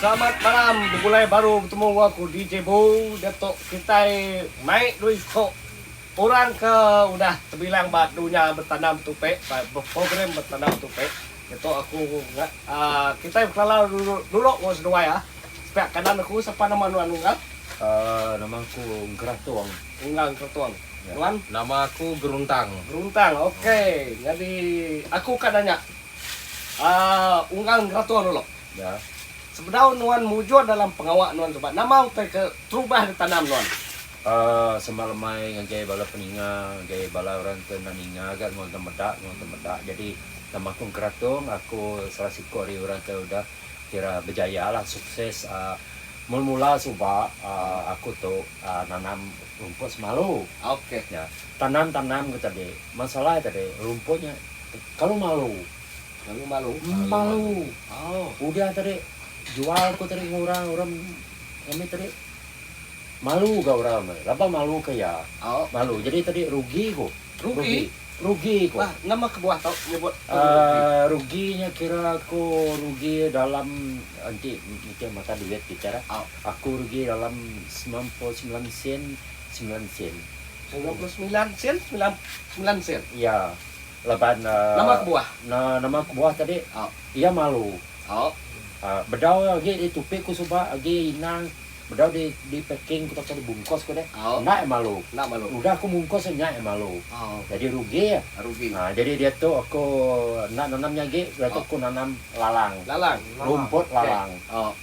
Selamat malam begulai baru betemu enggau aku DJ Bu diatu kitai mai dui ko orang ke udah tebilang ba dunya betanam tupi ba program betanam tupi diatu aku aaa kitai bekelala dulu dulu enggau seduai ah sepiak kanan aku sapa nama nuan unggal? Aaa nama aku Engkeratong. Unggal Engkeratong. Nuan? Nama aku Geruntang. Geruntang ok nyadi aku ka nanya Aaa unggal ngeratur dulu. Ya. Sebedau nuan mujur dalam pengawa nuan suba, nama utai ke terubah ditanam nuan? Aaa sema lemai ngagai bala peninga, ngagai bala orang ke enda ninga ga enggau enda meda, enggau enda meda. Jadi nama aku Ngeratung, aku salah siku ari orang ke udah kira berjaya lah sukses aaa mula-mula suba aaa aku tu aaa nanam rumput semalu. Okey. Ya. Tanam-tanam ku tadi, masalah tadi rumput nya Kalu malu. Kalu malu. Malu. Oh. Udah tadi jual ku tadi enggau orang, orang kami tadi malu ga orang tadi laban malu ke iya. Oh. Malu. Jadi tadi rugi ku. Rugi? Rugi ku. Bah, nama kebuah tau nyebut tu rugi? Aaa rugi nya kira ku rugi dalam enti nitih mata duit kita lah. Oh. Aku rugi dalam 99 sen, sembilan sen. 99 sen, sembilan sembilan sen. Ya. Laban Nama kebuah? Nama kebuah tadi iya malu. Bedau agi ditupi ku suba agi inang bedau di di packing ku tauka dibungkus ku deh enda iya malu. Udah ku mungkus nya iya malu. Jadi rugi iya. Jadi diatu aku enda nanam nya agi diatu aku nanam lalang. Rumput lalang.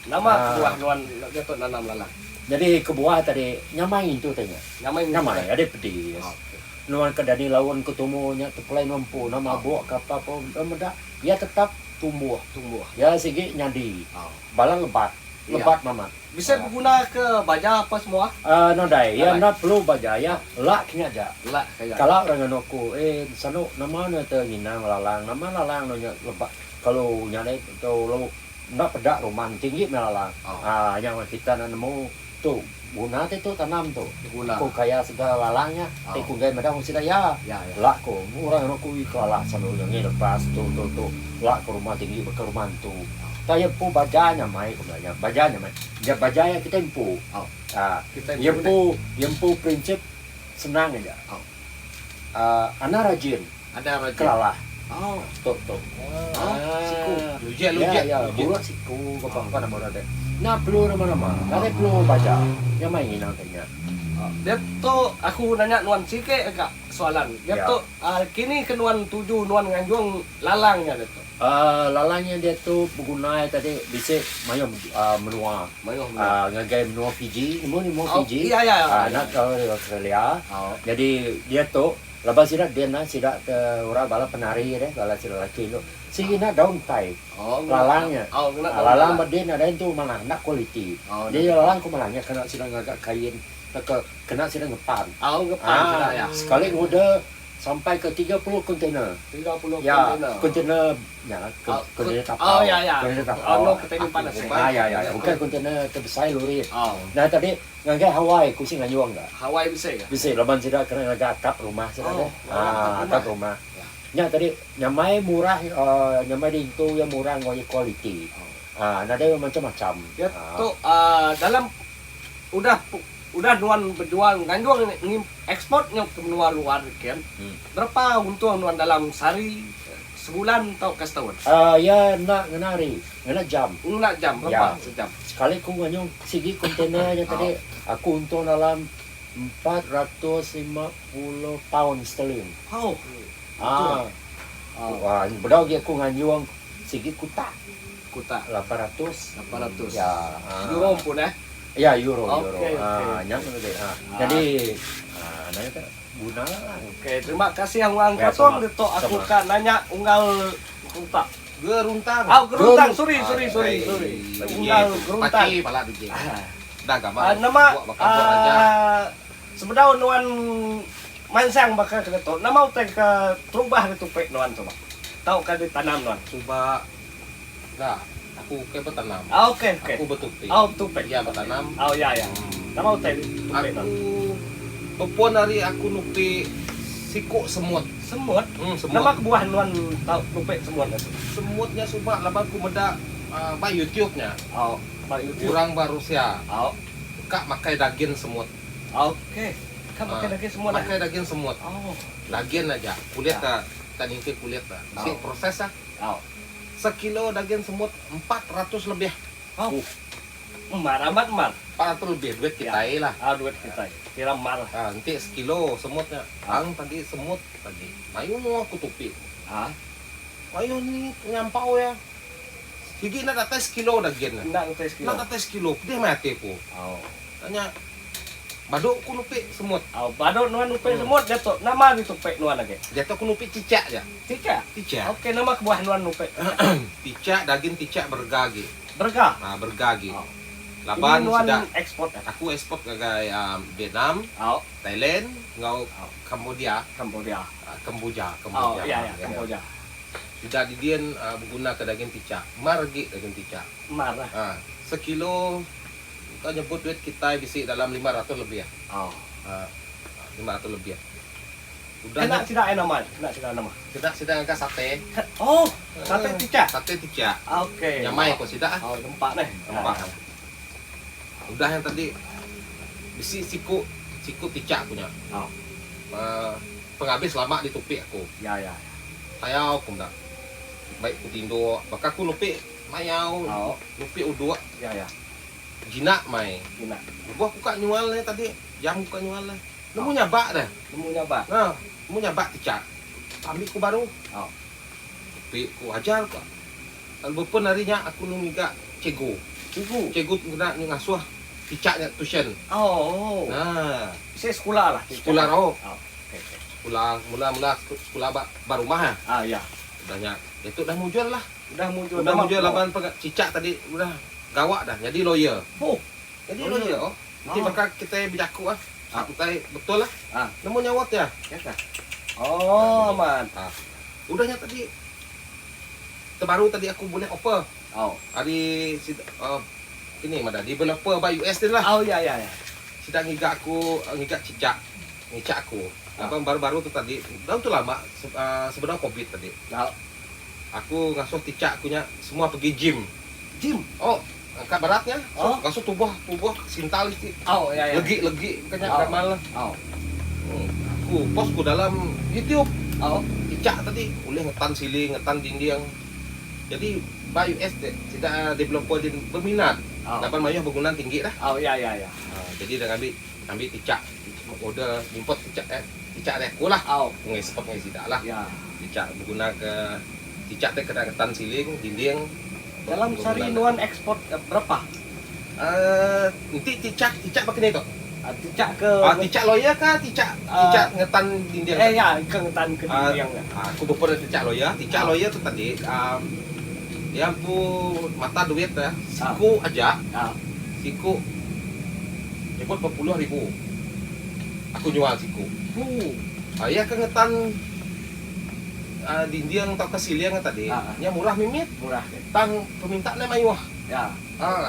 Nama kebuah nuan diatu nanam lalang? Jadi kebuah tadi nyamai ngintu te nya. Nyamai adai pedis. Nuan ke dani laun ke tumu nya tepelai nuan empu enda mabuk ke apa pun enda meda iya tetap tumbuh. Tumbuh. Iya sigi nyadi bala lebat. Lebat mamat. Bisi beguna ke baja apa semua? Uhh nadai. Iya enda perlu baja iya lak ke nya aja. Lak ke nya. Kala orang nganu aku eh sanu nama ne te nginang lalang nama lalang ne nya lebat kalu nya deh tu lalu enda peda rumah ne tinggi meh lalang. Aaa nya kita enda nemu. Tu guna ti tu tanam tu. Ku kaya sega lalang nya ti ku enggai meda sida iya. Lak ku orang anu ku iko alah selalu nya ngi lepas tu tu tu lak ku rumah tinggi baka rumah antu. Tang iya empu baja nya mai ku bala nya baja nya mai. Nya baja iya kitai empu. Aaa iya empu iya empu prinsip senang aja. Aaa anang rajin kelalah tu tu. Aaa ya ya buruk siku ko bangka nama orang deh. Enda perlu nama nama nadai perlu baja nya mai nginang ti nya. Diatu aku nanya nuan sigi ga soalan. Diatu kini ke nuan tuju nuan nganjung lalang nya diatu? Lalang nya diatu beguna tadi bisi mayuh menua ngagai menua Fiji nemu ni menua Fiji enda tau Australia jadi diatu laban sida din sida ke orang bala penari deh bala sida laki tu sigi enda daun utai lalang nya lalang ba din nadai entu manah enda kualiti jadi lalang ku manah nya kena sida ngaga kain tauka kena sida ngepan sekali ngorder Sampai ke 30 container. 30 Ya, container. container nya container tapau. Oh ya ya. Container tapau. Oh kitai nyimpan asi. Ah ya ya, bukan container ke besai lori. Oh. Nah tadi ngagai Hawaii ku sing ngayung ga. Hawaii bisi ga? Bisi laban sida kena ngaga atap rumah sida Oh, deh. Ah atap rumah. Ya. Nya tadi nyamai murah uhh nyamai diintu iya murah enggau iya kualiti. Ah nadai macam-macam. Ya tu uhh dalam udah Udah nuan bejual nganjung eksport nyau ke menua luar ken, berapa untung nuan dalam sehari, sebulan tauka setaun? Iya enda ngena hari, ngena jam. Ngena jam, berapa sejam? Sekali ku nganjung sigi container nya tadi, aku untung dalam 450 pound sterling. Hau. Untung. Bedau agi aku nganjung sigi kutak. Kutak. 800. 800. Ya. Euro pun eh. Ya euro euro. Okey okey. Ha nya meh tadi. Ha jadi ha nanya tu guna lah. Okey terima kasih Wang Ya, Katong sama. ditu aku Sama. ka nanya unggal geruntak. Geruntang. Au geruntang sorry sorry sorry sorry. Unggal geruntang. Paki pala DJ. Dah gambar. Ah, nama Buat baka buat raja. ah, sebedau nuan mansang baka ke ditu nama utai ke terubah ditupi nuan suba tauka ditanam nuan? Suba Enda, aku ukai betanam. Ah okey okey. Aku betupi. Oh betupi. Iya betanam. Oh ya ya. Nama utai tupi tu? Aku bepun ari aku nupi siku semut. Semut? Hmm semut. Nama kebuah nuan tau nupi semut nya suba? Semut nya suba laban aku meda. Ba YouTube nya. Au, ba YouTube. Orang ba Rusia. Au. Ka makai dagin semut. Okey. Ka makai dagin semut ah. Makai dagin semut. Oh. Dagin aja, kulit ka ka nyingkir kulit ka. Bisi proses ah. Au. Sekilo dagin semut 400 lebih. Oh. Mar amat mar. 400 lebih duit kitai lah. Ah duit kitai. Kira mar. Ah enti sekilo semut nya. Ang tadi semut tadi. Mayuh aku tupi. Ah. Mayuh ni penyampau iya. Sigi enda datai sekilo dagin nya. Enda datai sekilo. Enda datai sekilo. Pedih meh ati aku. Oh. Nya badu aku nupi semut. Oh, badu nuan nupi semut diatu. Nama ditupi nuan agi? Diatu aku nupi cicak ja. Cicak? Cicak. Okey, nama kebuah nuan nupi cicak? Cicak, dagin cicak berega agi. Berega? Ha, berega agi. Oh. Laban Ini nuan sida eksport eh? Aku eksport ngagai Vietnam, oh. Thailand enggau oh. Cambodia. Cambodia. Kamboja, Kamboja. Oh, ya, ya, Kamboja. Sida didin begunaka dagin ticak. Mar agi dagin ticak. Mar lah. Ha, sekilo ka nyebut duit kitai bisi dalam 500 lebih. Oh. Ha, 500 lebih. Udah Kena sida ai nama? Kena sida nama? Kena sida ngaga sate. Oh, sate ticak. Sate ticak. Okey. Nyamai ko sida. Oh, gempak neh. Gempak. Udah yang tadi bisi siku siku ticak ku nya. Oh. Uh, pengabis lama ditupi aku. Ya ya. Sayau ku meda. Baik ku tinduk, baka ku nupi mayau, oh. nupi uduk. Ya ya. Jinak mai. Jinak. Lebuh ku ka nyual nya tadi, jam ku ka nyual nya. Nemu nyabak deh. Nemu nyabak. Nah, nemu nyabak ticak. Ambi ku baru. Oh. Tupi ku ajar ku. Lalu bepun ari nya aku nung ngiga cikgu. Cikgu. Cikgu kena ngasuh ticak nya tuition. Oh. Nah. Bisi sekula lah. Sekula rau. Oh. Okey okey. Sekula mula-mula sekula ba ba rumah ah. Ah ya. Udah nya diatu dah mujur lah. Udah mujur. Udah mujur laban cicak tadi udah gawa dah nyadi lawyer. Oh. Nyadi lawyer oh. Enti baka kitai bejaku ah. Ah. Utai betul lah. Ah. Nemu nyawa ti ah. Ya kah? Oh, amat. Ah. Udah nya tadi terbaru tadi aku bulih offer. Oh. Ari uh, kini madah developer ba US din lah. Oh ya ya ya. Sida ngiga aku ngiga cicak ngicak aku. Ah. Laban baru-baru tu tadi, daun tu lama uh, sebedau covid tadi. Oh. Aku ngasuh ticak aku nya semua pergi gym. Gym? Oh, angkat berat nya. Oh. Ngasuh tubuh tubuh sintal isi. Oh, ya ya. Legi-legi bukannya oh. gamal lah. Oh. Aku post ku dalam YouTube. Oh. Ticak tadi ulih ngetan siling, ngetan dinding. Jadi ba US sida developer din berminat. Oh. Laban mayuh bangunan tinggi dah. Oh, ya ya ya. Uh, jadi dah ngambi ngambi ticak order import ticak eh ticak ari aku lah. Oh. Ngeksport ngagai sida lah. Ya. Ticak beguna ke ticak ti kena ngetan siling, dinding. Dalam sehari nuan eksport berapa? Uh, enti ticak, ticak baka ni tu. Uh, ticak ke uh, ticak lawyer ka ticak uh, ticak ngetan dinding. Eh ya, ke ngetan ke dinding. Uh, aku bepun ticak lawyer, ticak uh. lawyer tu tadi um, dia empu mata duit dah, siku uh. aja. Uh. Siku nyebut bepuluh ribu. Aku nyual siku. Iya ke ngetan dinding tauka siling tadi nya murah mimit. Murah. Tang peminta ne mayuh. Ya.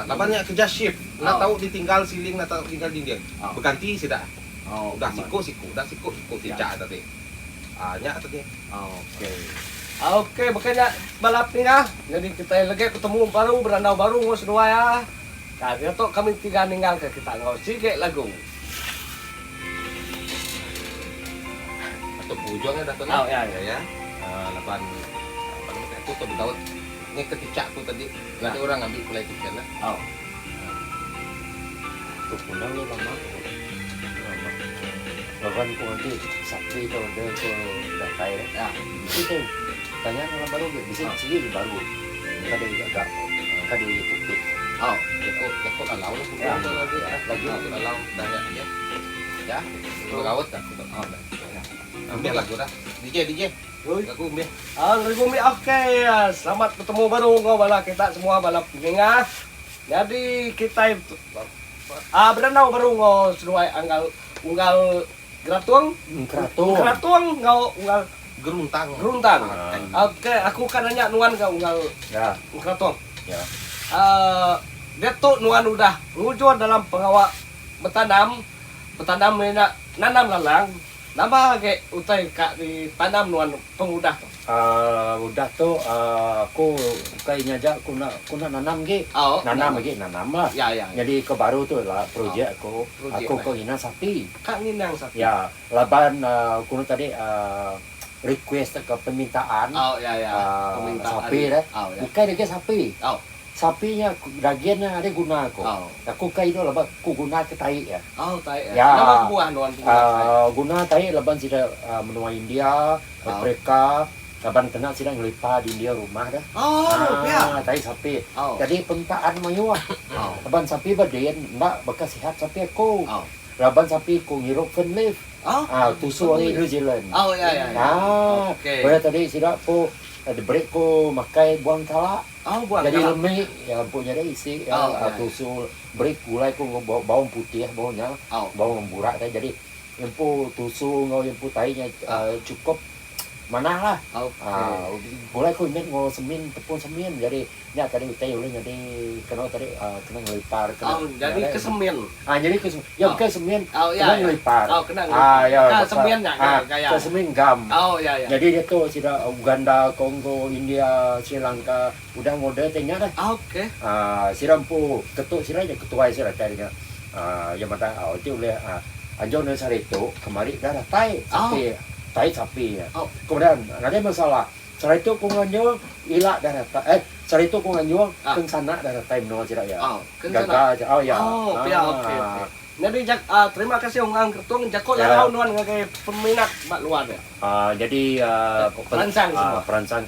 Laban nya kerja shift. Enda tau ditinggal siling enda tau tinggal dinding. Beganti sida. Udah siku siku udah siku siku tinca tadi. Nya tadi. Okey. Okey baka nya bala pingah. Nyadi kitai legi betemu baru berandau baru enggau seduai ah. Ka diatu kami tiga ninggalka kita enggau sigi lagu. Atuk pengujung nya dah tu nah. Oh, ya, ya. Ya. Laban apa nama aku tu begaut ngi ke ticak aku tadi. Ya. Ada orang ngambi pulai tuition lah. Oh. Tu pundang nya lama. Lama. Laban ku nanti sapi tu order ku datai. Ya. Itu tanya orang baru bisi Oh. sigi baru. Kada gaga. Kada tupi. Oh. Jaku jaku lalau lah Ya. tu lagi ah. Lagi. Jaku lalau dah ya. Ya. Ya. Begaut dah aku tu. Oh. Ambil lagu dah. DJ DJ. Oi. Lagu ambil. Ah, lagu ambil. Okey. Selamat betemu baru enggau bala kita semua bala peninga. Nyadi kitai ah berandau baru enggau seduai anggal unggal Geratung. Geratung. Geratung enggau unggal Geruntang. Geruntang. Okey, aku ka nanya nuan ga unggal Ya. Geratung. Ya. Uh, diatu nuan udah mujur dalam pengawa betanam, betanam nya nanam lalang. Nama agi utai ka ditanam nuan pengudah tu? Aaa udah tu aaa aku ukai nya aja ku enda ku enda nanam agi. Nanam agi nanam lah. Nyadi ke baru tu ila projek aku aku ka nginang sapi. Ka nginang sapi. Ya laban aaa ku tadi aaa request tauka permintaan aaa sapi deh. Bukai daging sapi. Sapi nya dagin nya ari guna aku. Aku ka idup laban ku guna ke tai iya. Oh tai iya. Nama kebuah nuan guna tai? Guna tai laban sida menua India, Afrika laban kena sida ngelipa dinding rumah deh. Oh pia. Tai sapi. Jadi permintaan mayuh. Laban sapi ba din enda baka sihat sapi aku. Laban sapi ku ngirup fern leaf. Tusu ari New Zealand. Oh ya ya. Okey. Tadi sida ku diberi ku makai buang kala. Jadi lemi ya empu nya deh isi ya tusu beri gulai ku enggau bawang putih bawang nya bawang burak tadi jadi empu tusu enggau empu tai nya cukup manah lah uhh gulai ku mit enggau semin tepung semin jadi nya tadi utai ulih nyadi kenu tadi kena ngelipar kena nyadi ke semin nyadi ke semin ya bukai semin kena ngelipar ke semin gam jadi diatu sida Uganda, Congo, India, Sri Lanka udah ngorder ti nya deh. Okey. Aaa sida empu ketu sida nya ketuai sida datai nya aaa iya madah au ti ulih aaa anjung dulu sehari tu kemari dah datai sapi tai sapi nya. Kemudian nadai masalah sehari tu ku nganjung ila dah datai eh sehari tu ku nganjung kengsana dah datai menua sida iya. Gaga aja au iya. Oh pia okey okey. Nyadi jak terima kasih unggang ketung jako lalau nuan ngagai peminat ba luar dia. Nyadi peransang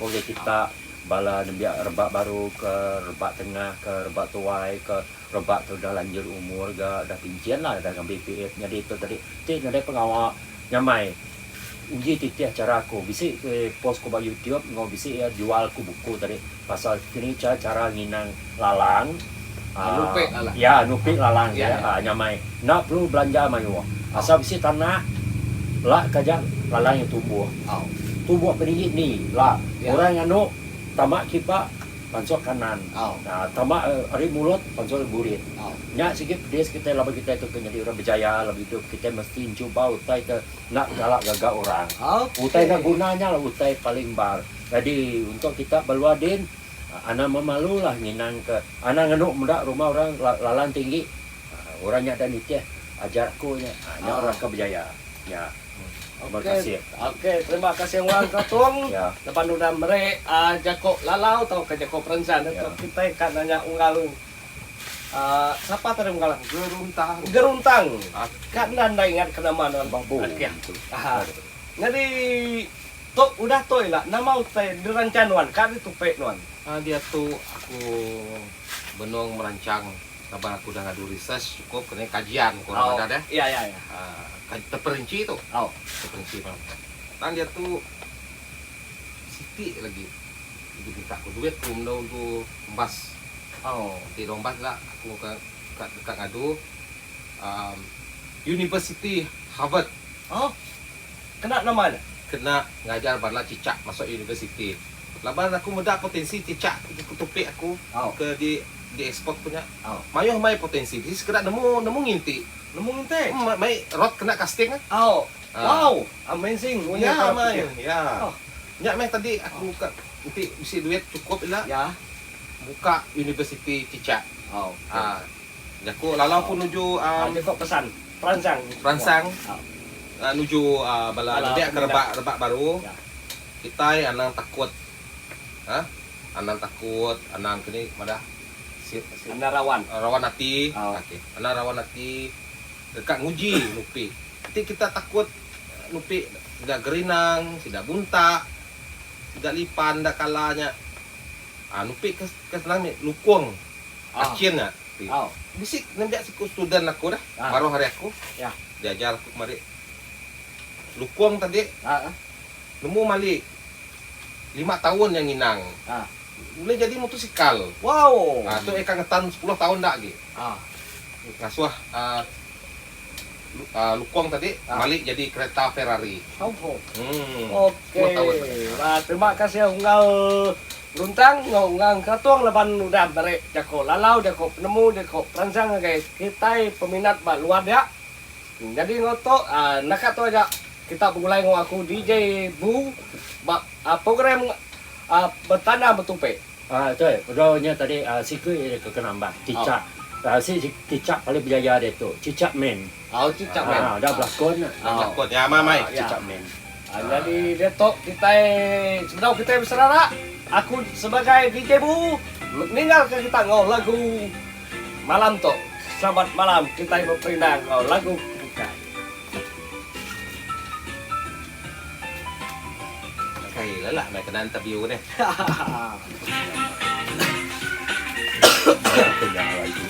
ko ngagai kita bala nembiak rebak baru ke rebak tengah ke rebak tuai ke rebak ke udah lanjut umur ga udah pinchin lah udah ngambi PF nyadi tu tadi ti nadai pengawa nyamai uji titih chara aku bisi post ku ba youtube enggau bisi iya jual ku buku tadi pasal kini cha chara nginang lalang ya nupi lalang ya nyamai enda perlu belanja mayuh asal bisi tanah la ka aja lalang iya tumbuh tumbuh peninggi ni la orang nganu tama kiba pansut kanan tama ari mulut pansut ari burit nya sigi pedis kitai laban kitai tu ke nyadi orang berjaya dalam idup kitai mesti enchuba utai ke enda kala gaga orang utai enda guna nya lah utai paling bar jadi untuk kita ba luar din anang memalu lah nginang ke anang ngenu meda rumah orang lalang tinggi orang nya da nitih ajar aku nya nya orang ke berjaya nya. Terima kasih. Okey, terima kasih wang Katong. Ya. Leban udah meri uh, jako lalau tauka jako perencan yeah. tu kitai ka nanya unggal uh, sapa tadi unggal? Geruntang. Geruntang. Ah. Ka enda enda ingat ke nama nuan. Babu. Okey. Ah. Jadi tu udah tu ila nama utai dirancang nuan ka ditupik nuan. Uh, diatu aku benung merancang Laban aku udah ngadu research cukup kena kajian ku orang madah deh. Ya ya ya. Teperinci tu. Teperinci pang. Tang diatu siti lagi lagi minta ku duit ku menda untu umbas. Enti dah umbas ila aku ka deka ngadu uhh University Harvard. Kena nama nya? Kena ngajar bala cicak masuk universiti. Laban aku meda potensi cicak ku topik aku ke di dieksport ku nya. Mayuh mai potensi. Bisi sekeda nemu nemu nginti. Nemu nginti? Mai rod kena casting ah. Wow! Amazing munyi Ya mai. Ya. Nya meh tadi aku ka enti bisi duit chukup ila buka universiti cicak. Jaku lalau ku nuju Jaku pesan peransang. Peransang nuju bala nembiak ke rebak rebak baru kitai anang takut uhh anang takut anang ke ni madah Anang rawan. Rawan ati okey anang rawan ati deka nguji nupi enti kita takut nupi sida gerinang sida buntak sida lipan enda kala nya uhh nupi ke senang mih lukung. Achin nya ti. Bisi nembiak siku student aku dah baruh ari aku diajar aku kemari lukung tadi nemu mali lima taun iya nginang ulih jadi motosikal. Tu iya ka ngetan sepuluh taun enda agi ngasuh uhh lukung tadi mali jadi kereta Ferrari. Okey. Terima kasih unggal. Luntang enggau Ngang Katung laban udah meri jaku lalau, jaku penemu, jaku peransang ngagai kitai peminat ba luar dia. Nyadi enggau tu naka tu aja. kita begulai enggau aku DJ Bu ba program betanam betupi. Tu udah nya tadi siku ira ke nambah cicak. Si cicak paling berjaya diatu cicak man. Cicak man. Udah belakon. Udah belakon ya amai amai. Cicak man. Nyadi diatu kitai sebedau kitai beserara aku sebagai DJ Bu ninggalka kita enggau lagu malam tu. Selamat malam kitai beperindang enggau lagu bukai. Kai lelak meh kena interview neh. Kenyang lagu.